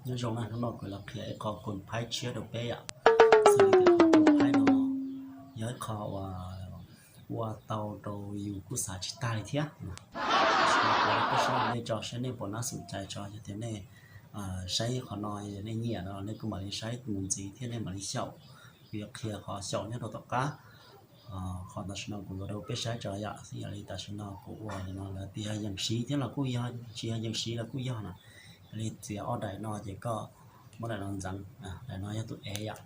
Nyob zoo na, hnub no kuv los qhia ib qho koom phaib tshiab rau peb yom. Xws li tias qhov koom phaib no yog ib qho uas ua tau rau yus kuj xav tsis tag li thiab. Kuv los peb saib nej tso, saib nej puas nab xum cai tso. Yog tias nej saib qhov no nej nyiam no nej kuj mam li saib mus ntxiv thiab nej mam li xyaum. Kuv yuav qhia qhov xyaum nyob rau tom qab. Qhov tam sim no kuv yuav rau peb saib tso yom. Xws yog li tam sim no kuv ua li no lawv tias yog yees siv thiab los kuj yog, tsis yog yees siv los kuj yog na. Yog li txiav ob daim no ces koj muab daim no ntxeev. Daim no yog tus ev yom,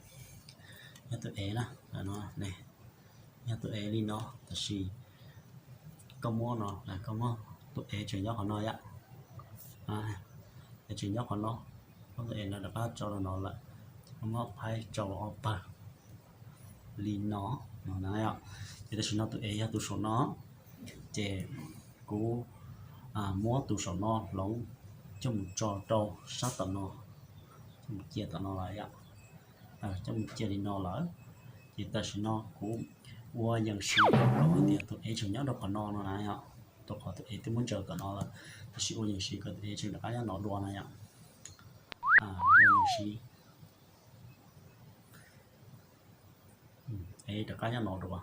yog tus ev na. Daim no ne yog tus ev li no, tab sis koj muab no, koj muab tus ev tseem nyob qhov no yom. Ev tseem nyob qhov no, muab tus ev no rov qab tso rau no lawm, ces koj muab phaib tso ob pawg li no, no na yom. Ces tam sim no tus ev yog tus saum no, ces kuv muab tus saum no hloov coj mus tso rau sab tom no, coj mus cia tom no lawm yom. Coj mus cia li no lawm, ces tam sim no kuv ua yees siv rau kom tias tus ev tseem nyob rau qhov no no na yom. Rau qhov tus ev twb muab ntsaws tom no lawm, tab sis ua yees siv kom tus ev tseem rov qab nyob no dua na yom. Ua yees siv, ev rov qab nyob no dua.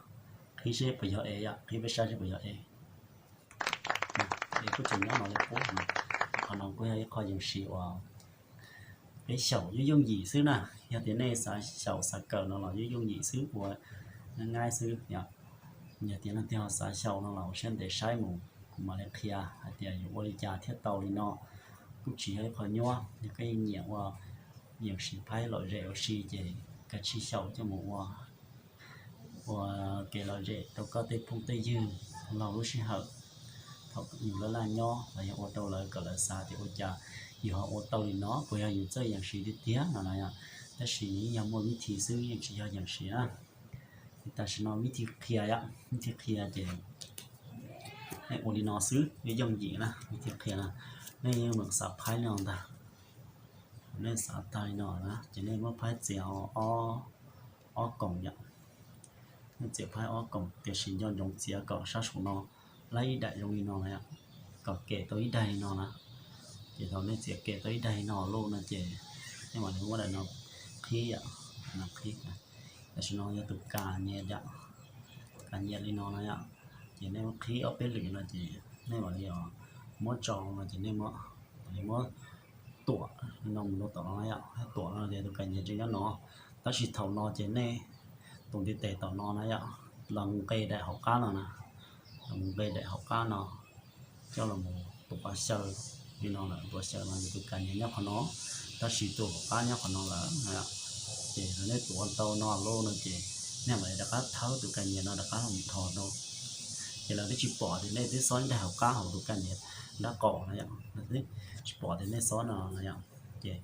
Qhib seb puas yog ev yom, qhib peb saib seb puas yog ev. Ev kuj tseem nyob no li qub. Qhov no kuj yog ib qho yees siv uas peb xyaum yooj yooj yim xwb na. Yog tias nej xav xyaum xav kawm no los yooj yooj yim xwb, ua nab nab xwb yom. Yog tias leej twg ho xav xyaum no los ua siab ntev saib mus, kuv mam li qhia hais tias yuav ua li cas thiaj tau li no. Kuj tsis yog ib qho nyuaj, yog koj yeej nyiam ua yees siv phaib lom zem ua si ces kav tsij xyaum coj mus ua, ua kev lom zem rau koj tej phooj tej ywg laug lub sij hawm. Thaum yus laj laj nyob los yog ua rau lawv kom lawv xav tias ua cas yus ho ua tau li no, puas yog yus txawj yees siv tiag tiag no na yom. Tab sis nws yeej yog muaj vib thi xwb, yeej tsis yog yees siv na. Tam sim no vib thi qhia yom, vib thi qhia ces nej ua li no xwb, yooj yooj yim na, vib thi qhia na. Nej yeej meem xav phaib li no ntag. Nej xav tag li no na ces nej muab phaib txiav ob koom yom. Nej txiav phaib ob koom, tiam sis nco ntsoov txiav kom sab saum no laib ib daim zoo li no na yom, kom kem tau ib daig li no na. Ces thaum nej txiav kem tau ib daig li no lawm no ces nej mam li muab daim no qhib yom, no qhib. Tam sim no yog tus kas nyias yom, kas nyias li no na yom. Ces nej muab qhib ob peb lwm no ces nej mam li muab tso no ces nej mam li muab tuam li no mus rau tom no na yom, tuam no ces tus kas nyias tseem nyob no. Tab sis thaum no ces nej tus ntiv tes tom no na yom, los nqe daim hauv qab no na, los nqe daim hauv qab no, coj los mus tuav xyaw li no lawm, tuav xyaw no ces tus kas nyias nyob qhov no, tab sis tus hauv qab nyob qhov no lawm. Ces thaum nej tuav tau no lawm no ces nej mam li rov qab thawb tus kas nyias no rov qab los mus dhos rau. Ces lawv twb tsis pom tias nej twb xob ib daig hauv qab hauv tus kas nyias nraub qaum na yom, lawv twb tsis pom tias nej xob no na yom. Ces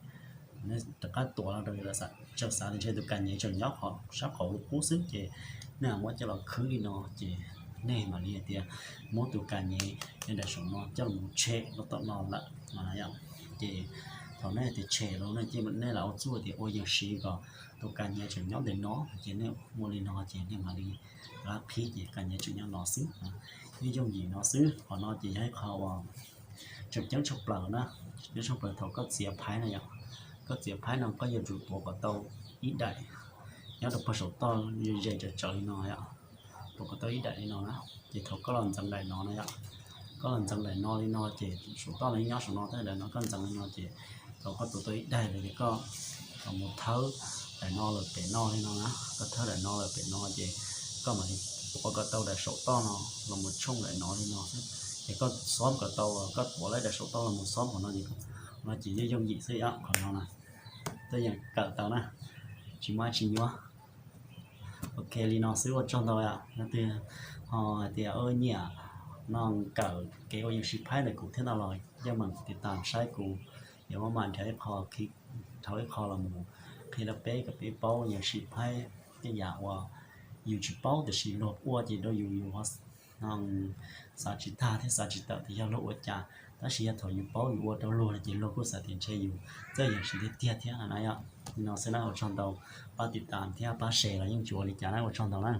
nej rov qab tuav los rau, lawv tseem xav tias ntshe tus kas nyias tseem nyob qhov sab qaum lub qub xwb ces nej muab coj los khwb li no ces nej mam li hais tias muab tus kas nyias daim saum no coj los tshem rau tom no lawm no na yom. Ces thaum nej tias tshem lawm no ces nej lam ua txuj tias ua yees siv kom tus kas nyias tseem nyob ntawm no, ces nej ua li no ces nej mam li rov qab qhib ces kas nyias tseem nyob no xwb. Yooj yooj yim no xwb, qhov no ces yog ib qho uas tseem ceeb tshaj plaws na, tseem ceeb tshaj plaws thaum koj txiav phaib na yom. Koj txiav phaib no koj yuav tsum tuav kom tau ib daim nyob rau pog saum toj ze tsawv tsawv li no yom, tuav kom tau ib daim li no na. Ces thaum koj los ntxeev daim no na yom, koj los ntxeev daim no li no ces saum toj no nyob saum no, tab sis daim no koj ntxeev li no ces thaum koj tuav tau ib daim lawm ces koj los mus thawb daim no lawm pem no li no na, koj thawb daim no lawm pem no ces koj mam li tuav kom tau daim saum toj no los mus tshooj daim no li no xwb. Ces koj xob kom tau, koj tuav lawm daim saum toj los mus xob qhov no ces, no ces yooj yooj yim xwb yom, qhov no na. Txawj yeem kawm tau na, tsis muaj tsis nyuaj. Ok, li no xwb ua tsaug ntau yom. Leej twg ho hais tias nyiam no kawm kev ua yees siv phaib ntawm kuv thiab no los yeej meem tiv tam saib kuv, yuav muab mam nrhiav ib qho, dhau ib qho los mus qhia rau peb kom peb paub yees siv phaib tej yam uas yus tsis paub tiam sis luag ua ces rau yus, yus xav tsis tag thiab xav tsis tawm tias yog luag ua cas, tab sis yog thaum yus paub yus ua rau luag no ces luag kuj xav tias ntshe yus txawj yees siv tiag tiag thiab no na yom. Li no xwb na, ua tsaug ntau, pab tiv tam thiab pab share los yeej tsis ua li cas na, ua tsaug ntau na.